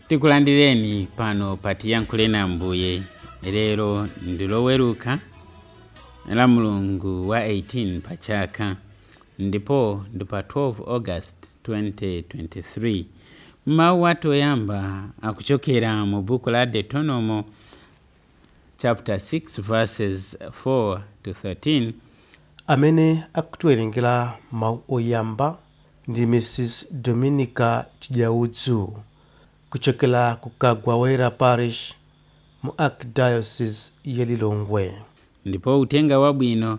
Tikulandireni pano pa Tiyankhule na Ambuye. Lero ndi Loweruka la mulungu wa 18 pa chaka ndipo ndi pa 12 August 2023. Mawu athu oyamba akuchokera mu buku la Deuteronomo chapter 6 verses 4 to 13. Amene akutiwerengera mawu oyamba ndi Mrs Dominica Chijaudzu kuchokera ku Kagwawera Parish mu Archdiocese ya Lilongwe. Ndipo uthenga wabwino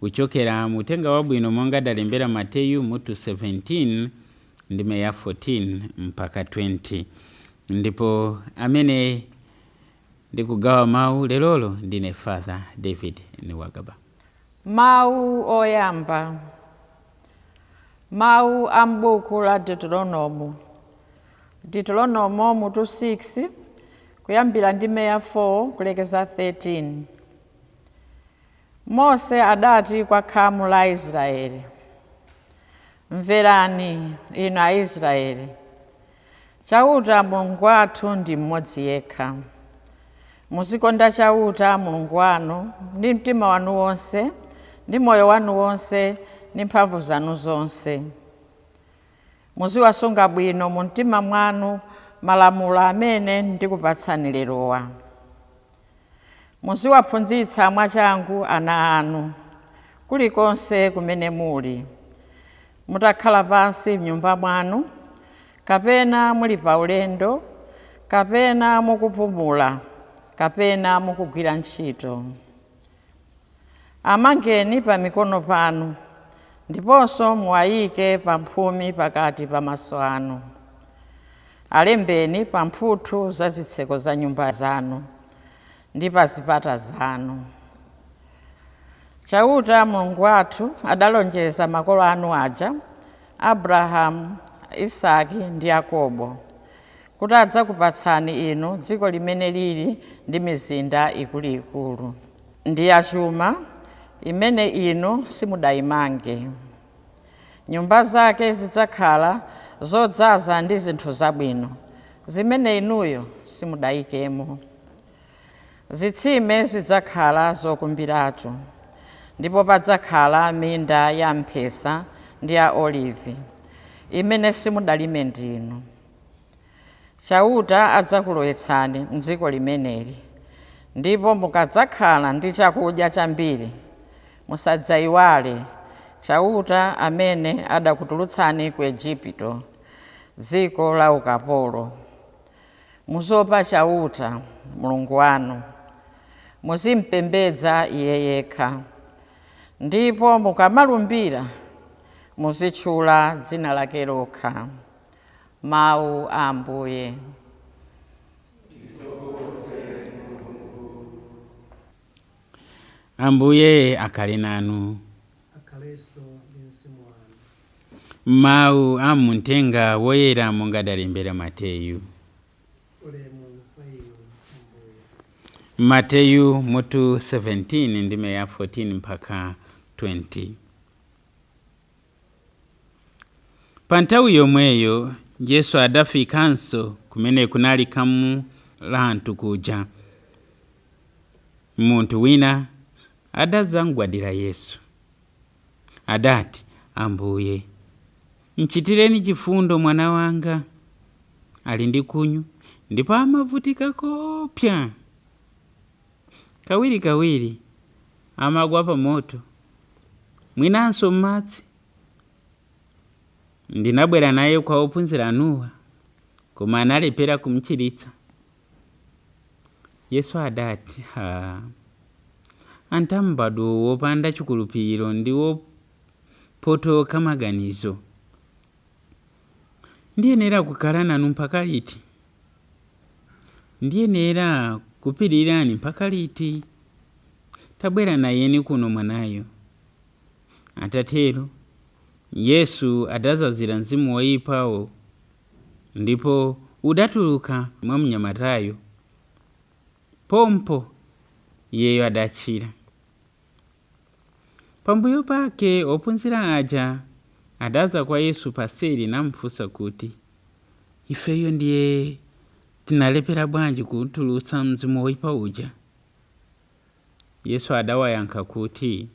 kuchokera mu Uthenga Wabwino monga adalembera Mateyu mutu 17 ndime ya 14 mpaka 20. Ndipo amene ndikugawa mawu lerolo ndine Father David Niwagaba. Mawu oyamba. Mawu a m'buku la Deuteronomo. Deuteronomo mutu 6 kuyambira ndime ya 4 kulekeza 13. Mose adati kwa khamu la Aisraele, Mverani, inu Aisraele, Chauta Mulungu wathu ndi mmodzi yekha. Muzikonda Chauta Mulungu wanu ndi mtima wanu wonse, ndi moyo wanu wonse, ndi mphamvu zanu zonse. Muziwasunga bwino mu mtima mwanu malamulo amene ndikupatsani lerowa. Muziwaphunzitsa mwachangu ana anu, kulikonse kumene muli, mutakhala pansi m'nyumba mwanu, kapena muli pa ulendo, kapena mukupumula, kapena mukugwira ntchito. Amangeni pa mikono panu, ndiponso muwayike pa mphumi pakati pa maso anu. Alembeni pa mphuthu za zitseko za nyumba zanu ndi pa zipata zanu. Chauta Mulungu wathu adalonjeza makolo anu aja, Abrahamu, Isaki ndi Yakobo, kuti adzakupatsani inu dziko limene lili ndi mizinda ikuluikulu ndi yachuma, imene inu simudaimange. Nyumba zake zidzakhala zodzaza ndi zinthu zabwino zimene inuyo simudaikemo. Zitsime zidzakhala zokumbiratu, ndipo padzakhala minda ya mphesa ndi ya olivi, imene simudalime ndinu. Chauta adzakulowetsani m'dziko limeneli, ndipo mukadzakhala ndi chakudya chambiri, musadzaiwale Chauta amene adakutulutsani ku Ejipito, dziko la ukapolo. Muziopa Chauta, Mulungu wanu. Muzimpembedza Iye yekha. Ndipo mukamalumbira, muzitchula dzina lake lokha. Mawu a Ambuye. Ambuye akhale nanu. Akhalenso ndi mzimu wanu. Mawu a mu Mthenga Woyera monga adalembera Mateyu. Ulemu kwa inu, Ambuye. Mateyu mutu 17 ndime ya 14 mpaka 20. Pa nthawi yomweyo Yesu adafikanso kumene kunali khamu la anthu kuja. Munthu wina adadzamgwadira Yesu. Adati, Ambuye, mchitireni chifundo mwana wanga. Ali ndi khunyu ndipo amavutika koopsa. Kawirikawiri amagwa pa moto, mwinanso m'madzi. Ndinabwera naye kwa ophunzira anuwa, koma analephera kumchiritsa. Yesu adati, Ha! Anthu a mbadwo wopanda chikhulupiriro ndi wopotoka maganizo! Ndiyenera kukhala nanu mpaka liti? Ndiyenera kupirirani mpaka liti? Tabwera nayeni kuno mwanayo. Atatero, Yesu adazazira mzimu woipawo, ndipo udatuluka mwa mnyamatayo. Pompo iyeyo adachira. Pambuyo pake ophunzira aja adadza kwa Yesu paseri namufunsa kuti, ifeyo ndiye tinalephera bwanji kutulutsa mzimu woyipa uja? Yesu adawayankha kuti,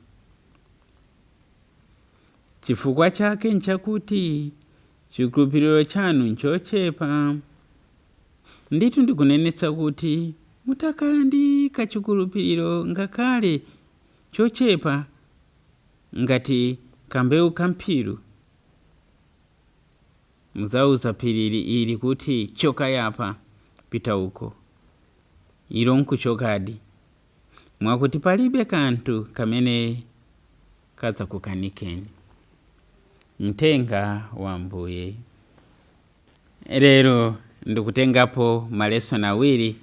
chifukwa chake nchakuti chikhulupiriro chanu nchochepa. Ndithu ndikunenetsa kuti mutakhala ndi kachikhulupiriro ngakhale chochepa ngati kambewu kamphiru, mudzauza phiri ili kuti choka yapa pita uko, ilo nkuchokadi, mwakuti palibe kanthu kamene kadzakukanikeni. Mthenga wa Ambuye. Lero ndikutengapo malesoni awiri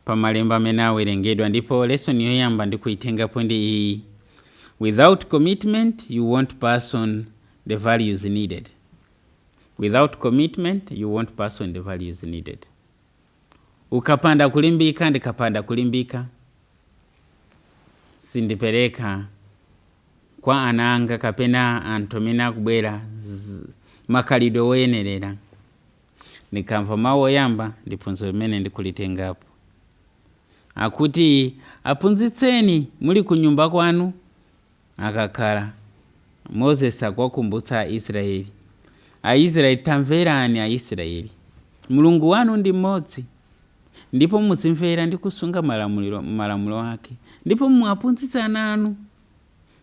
pa malemba amene awerengedwa, ndipo lesson yoyamba ndikuitengapo ndi iyi: without commitment you won't pass on the values needed. Without commitment you won't pass on the values needed. Ukapanda kulimbika, ndikapanda kulimbika, sindipereka kwa ana anga kapena anthu amene akubwera makhalidwe woyenerera. Ndikamva mawu oyamba, ndiphunziro limene ndikulitengapo akuti aphunzitseni muli ku nyumba kwanu. Akakhala Moses akuwakumbutsa Aisraeli, Aisraeli, tamverani Aisraeli, Mulungu wanu ndi mmodzi, ndipo muzimvera ndi kusunga malamulo ake, ndipo muwaphunzitse ana anu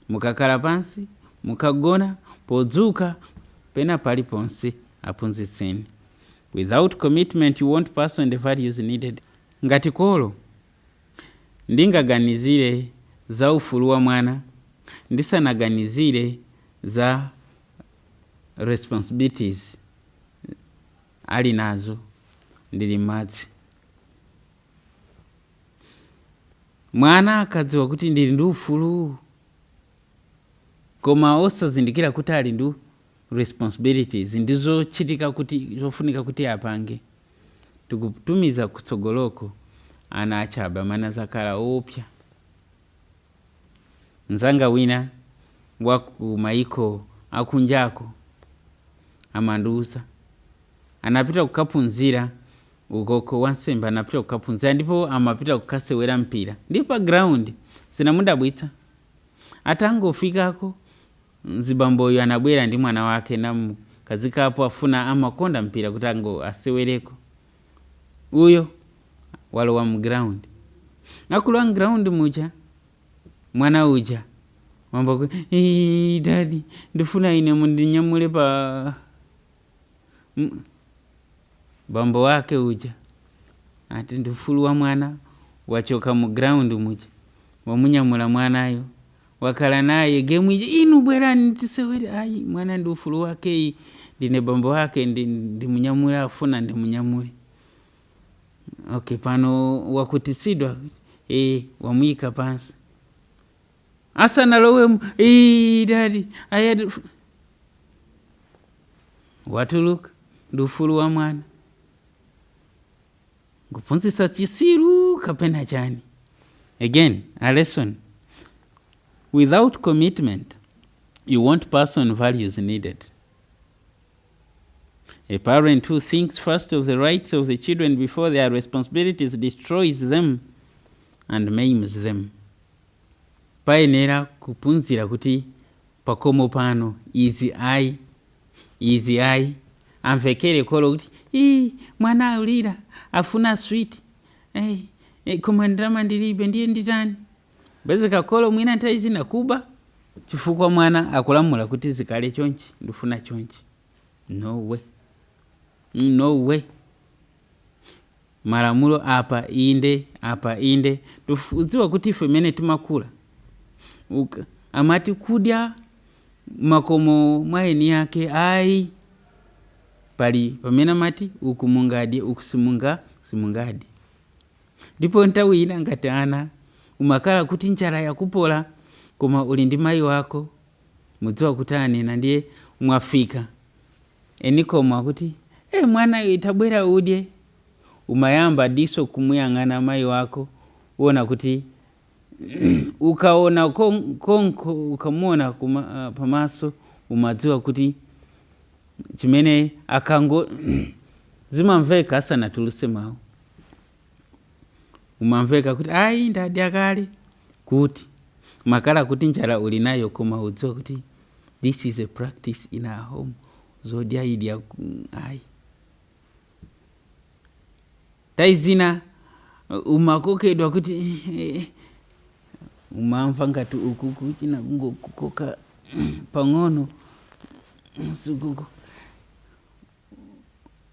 mukakhala pansi, mukagona, podzuka, pena paliponse aphunzitseni. Without commitment you won't pass on the values needed. Ngati kholo ndingaganizire za ufulu wa mwana ndisanaganizire za responsibilities ali nazo, ndili m'madzi. Mwana akadziwa kuti ndili ndi ufulu koma osazindikira kuti ali ndi responsibilities, ndizochitika kuti zofunika kuti apange, tikutumiza kutsogoloko ana achabe amene azakhala owopsa. Mzanga wina wa ku maiko akunjako amandiuza, anapita kukaphunzira ukoko, wansembe anapita kukaphunzira, ndipo amapita kukasewera mpira, ndipo pa ground zinamudabwitsa, atangofikako mzibamboyo anabwera ndi mwana wake namukazikapo, afuna amakonda mpira kuti ango asewereko. Uyo walowa mu ground, akulowa mu ground muja, mwana uja wamba kuti, "Ii, daddy, ndifuna ine mundinyamule pa." Bambo wake uja ati ndi ufulu wa mwana, wachoka mu ground muja, wamunyamula mwanayo, wakhala naye game ija. Inu bwerani tisewere. Ayi, mwana ndi ufulu wakeyi, ndine bambo wake, ndimunyamule, afuna ndimunyamule. Okay, pano wakutisidwa, wamuyika pansi asanalowemo, "Ii, daddy, aya." Watuluka, ndi ufulu wa mwana. Kuphunzitsa chisiru kapena chani? Again, a lesson: without commitment you won't pass on values needed. A parent who thinks first of the rights of the children before their responsibilities destroys them and maims them. Payenera kuphunzira kuti pakomo pano izi ayi, izi ayi. Amvekere kholo kuti, ii, mwana aulira afuna sweet, hey, koma ndalama ndilibe, ndiye nditani? Bezeka kholo mwina nthawi zina kuba chifukwa mwana akulamula kuti zikale chonchi, ndifuna chonchi. No way, no way. Malamulo apa inde, apa inde. Udziwa kuti ife imene timakula amati kudya makomo mwa eni yake ayi, pali pamene amati uku mungadye, uku simungadye. Ndipo nthawi ina ngati ana umakhala kuti njala yakupola, koma uli ndi mayi wako, mudziwa kuti anena, ndiye mwafika enikoma akuti, "E, mwana itabwera udye." Umayamba diso kumuyang'ana mayi wako, uona kuti Ukaona konko ukamuona pamaso umadziwa kuti chimene akango zimamveka asanatuluse mawu, umamveka kuti ayi, ndadya kale, kuti makala kuti njala uli nayo, koma udziwa kuti this is a practice in our home, zodya idya ayi. Nthawi zina umakokedwa kuti umamva ngati uku kuchina kungokukoka pang'ono sukuku.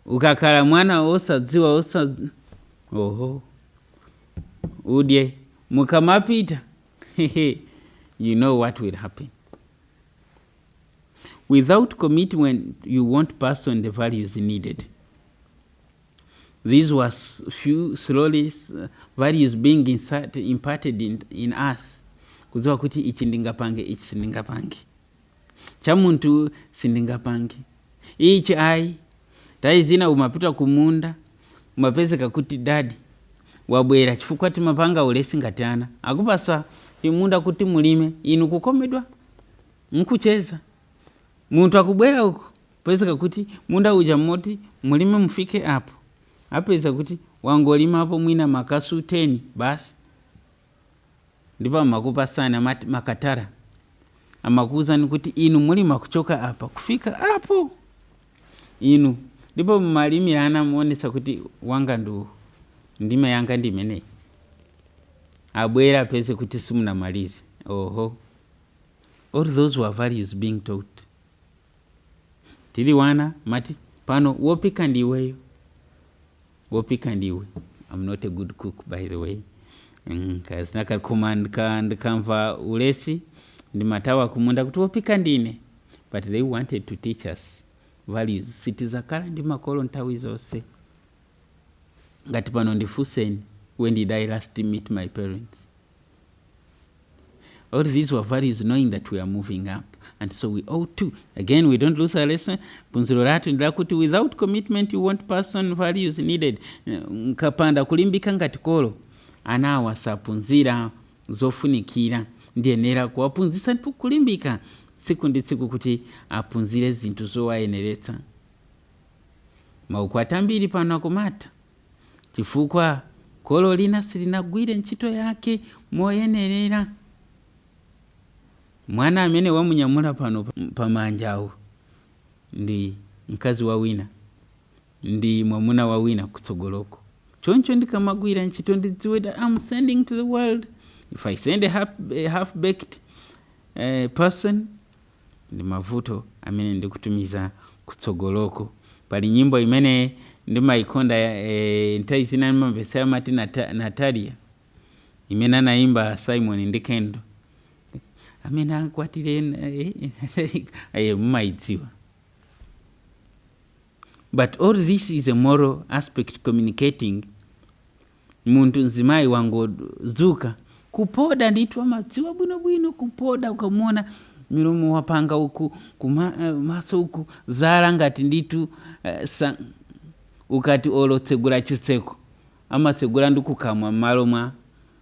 Ukakhala mwana osadziwa osa oho udye, mukamapita, you know what will happen. Without commitment, you won't pass on the values needed. These were few slowly values being imparted in us, kudziwa kuti ichi ndingapange, ichi sindingapange, cha munthu sindingapange, ichi ayi. Nthawi zina umapita kumunda, umapezeka kuti daddy wabwera, chifukwa timapanga ulesi ngati ana, akupasa chimunda kuti mulime, inu kukomedwa nkucheza. Munthu akubwera uko, pezeka kuti munda uja moti mulime mufike apo, apeza kuti wangolimapo mwina makasu 10 basi. Ndipo amakupasani amati makatara, amakuwuzani kuti inu mulima kuchoka apa kufika apo inu, ndipo mmalimira muonesa kuti wanga ndu ndima yanga ndi imeneyi. Abwera apeze kuti simunamalize. Oho, all those were values being taught tili wana. Mati pano wopika ndiweyo, wopika ndiwe. I'm not a good cook, by the way. Kazina koma ndikamva ulesi ndimatawa kumunda kuti wopika ndine. But they wanted to teach us values. Sitizakhala ndi makolo nthawi zonse. Ngati pano ndifuseni, when did I last meet my parents? All these were values, knowing that we are moving up, and so we ought to, again, we don't lose our lesson. Phunziro lathu ndilakuti without commitment, you won't pass on values needed. Nkapanda kulimbika ngati kolo, ana awa saphunzira zofunikira. Ndiyenera kuwaphunzitsa ndipo kulimbika tsiku ndi tsiku kuti aphunzire zinthu zowayeneretsa. Maukwati ambiri pano akumata chifukwa kholo lina silinagwire ntchito yake moyenerera. Mwana amene wamunyamula pano pamanjawo ndi mkazi wa wina, ndi mwamuna wa wina kutsogoloko. Choncho ndikamagwira ntchito ndidziwe that I'm sending to the world. If I send a half baked person, ndi mavuto amene ndikutumiza kutsogoloko. Pali nyimbo imene ndimayikonda, nthawi zina ndimamvetsera, mati Natalia, imene anayimba Simon ndi Kendo amene akwatire mumayidziwa. But all this is a moral aspect communicating. Munthu mzimayi wangodzuka kupoda ndithu, amadziwa bwinobwino kupoda. Ukamuona milomo wapanga uku kuma, maso uku, zala ngati ndithu ukati olotsegula chitseko amatsegula ndi kukamwa m'malo mwa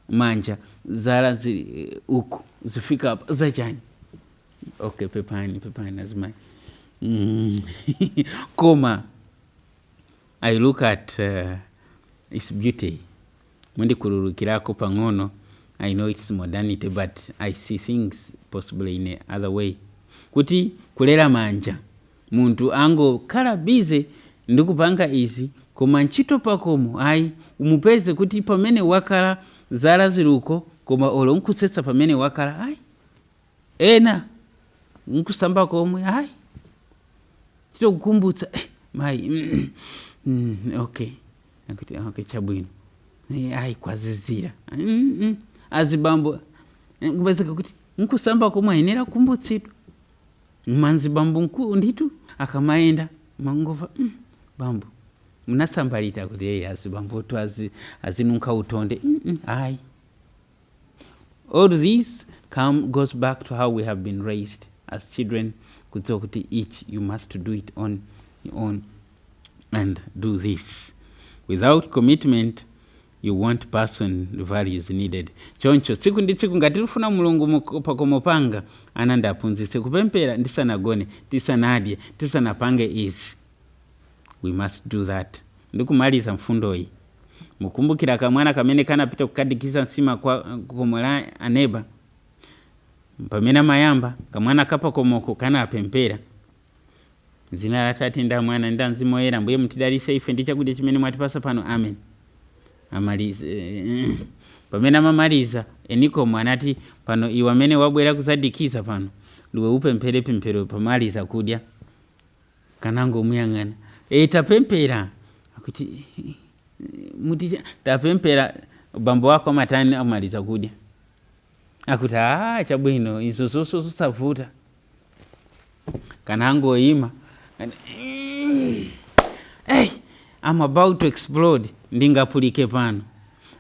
manja, zala zili uku zifika apa zachani. Okay, pepani, pepani azimayi. Koma I look at its beauty. Mundikhululukirako pang'ono. I know it's modernity, but I see things possibly in a other way, kuti kulera manja, munthu angokhala busy ndi kupanga izi, koma ntchito pakomo ayi. Umupeze kuti pamene wakhala zala ziluko, koma olo nkusetsa pamene wakhala ayi, ena nkusamba komwe ayi, chitokukumbutsa mayi, okay, akuti okay, chabwino. Ayi, kwazizira. Azibambo kupezeka kuti nkusamba komwe ayenera kukumbutsidwa. Manzi bambo nditu akamayenda mangova, bambo munasambalita?" Kuti hey, azibambotu azinunkha utonde. Ayi, all this goes back to how we have been raised as children, kudziwa kuti each you must do it on your own and do this. Without commitment, you won't pass on values needed. You won't pass on the values needed. Choncho tsiku ndi tsiku, ngati tifuna Mulungu pakomo panga, ana ndaphunzitse kupemphera ndisanagone, tisanadye, tisanapange izi. We must do that. Ndikumaliza mfundoyi, mukumbukira kamwana kamene kanapita kukadikiza nsima kwa komo la aneba. Pamene amayamba, kamwana kapakomoko kanapemphera, "Dzina la Tate nda Mwana nda Mzimu Woyera, Mbuye mutidalitse ife ndi chakudya chimene mwatipasa pano, amen." Amaliza, pamene amamaliza, enikomo anati, "Pano iwe amene wabwera kuzadikiza pano, ndiwe upemphere pemphero pamaliza kudya." Kanangomuyang'ana, "E, tapemphera." Akuti, "Muti tapemphera? Bambo wako amatani amaliza kudya?" Akuti, "A, chabwino, izo zonso zosavuta." Kanangoyima, "Hey, I'm about to explode, ndingaphulike pano."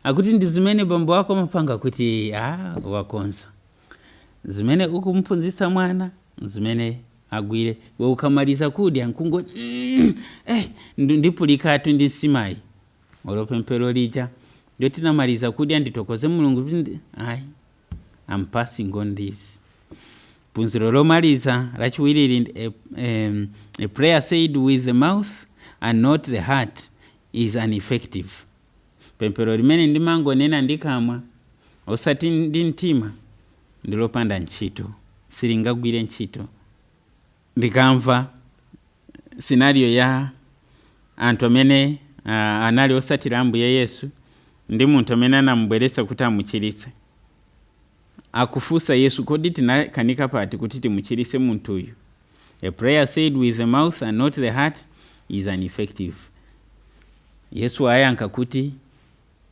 Akuti, "Ndi zimene bambo wako amapanga?" Kuti, "A, wakonza." Zimene ukumphunzitsa mwana, zimene agwire. We ukamaliza kudya nkungo, "Ndiphulikatu ndi nsimayi," olo pemphero lija ndotinamaliza kudya, "Nditokoze Mulungu kuti ayi." I'm passing on this. Phunziro lomaliza lachiwiri ndi a prayer said with the mouth and not the heart is ineffective. Pemphero limene ndimangonena ndikamwa osati ndi mtima ndilopanda ntchito, silingagwire ntchito. Ndikamva scenario ya anthu amene anali osatira Ambuye Yesu ndi munthu amene anamubweretsa kuti amuchiritse, akufunsa Yesu, "Kodi tinakanika pati kuti timuchiritse munthuyu?" A prayer said with the mouth and not the heart is ineffective. Yesu ayankha kuti,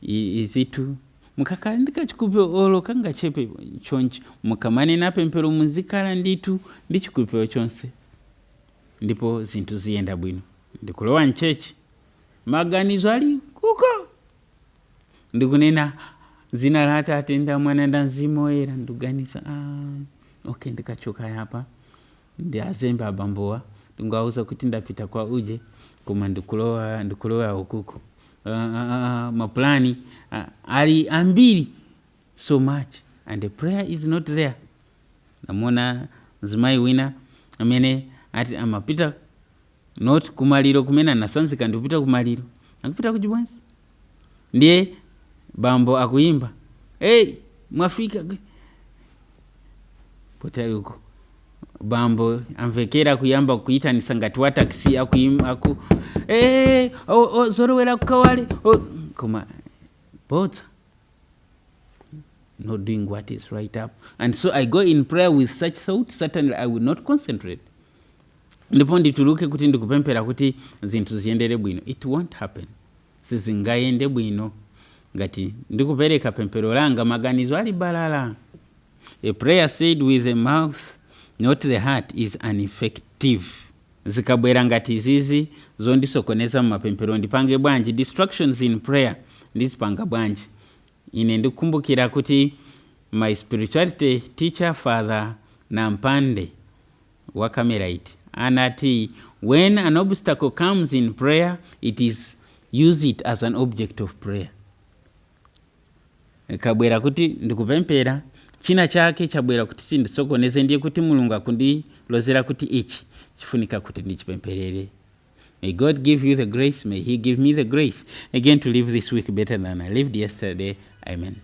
"Izitu mukakhala ndi kachikhulupiriro olo kangachepe chonchi, mukamanena pemphero muzikhala ndithu ndi chikhulupiriro chonse, ndipo zinthu ziyenda bwino." Ndikulowa m'church, maganizo ali kuko, ndikunena, "Zina la Atate nda Mwana nda Mzimu Woyera." Ndikuganiza, "Ah, okay, ndikachoka yapa ndi azembe abambowa, ndingawauza kuti ndapita kwa uje, koma ndikulowa ukuku." Mapulani ali ambiri so much and the prayer is not there. Namona mzimayi wina amene ati amapita not kumaliro kumene anasanzika, ndikupita kumaliro, akupita kuchibwenzi, ndiye bambo akuyimba, "Hey, mwafika potali uko." Bambo amvekera kuyamba kuyitanisa ngati wa taxi, akuyimba aku, "Hey, oh, zorowera kukawale, oh." Koma bodza, not doing what is right up. And so I go in prayer with such thoughts, certainly I will not concentrate. Ndipo ndituluke kuti ndikupemphera kuti zinthu ziyendere bwino, it won't happen. Sizingayende bwino ngati ndikupereka pemphero langa maganizo ali balala. A prayer said with the mouth, not the heart, is ineffective. Zikabwera ngati izizi zondisokoneza mumapemphero, ndipange bwanji? Distractions in prayer, ndizipanga bwanji? Ine ndikukumbukira kuti my spirituality teacher, Father Nampande wa Carmelite, anati, "When an obstacle comes in prayer, it is use it as an object of prayer." Kabwera kuti ndikupemphera, china chake chabwera kuti chindisokoneze, ndiye kuti Mulungu akundilozera kuti ichi chifunika kuti ndichipempherere. May God give you the grace, may He give me the grace again to live this week better than I lived yesterday. Amen.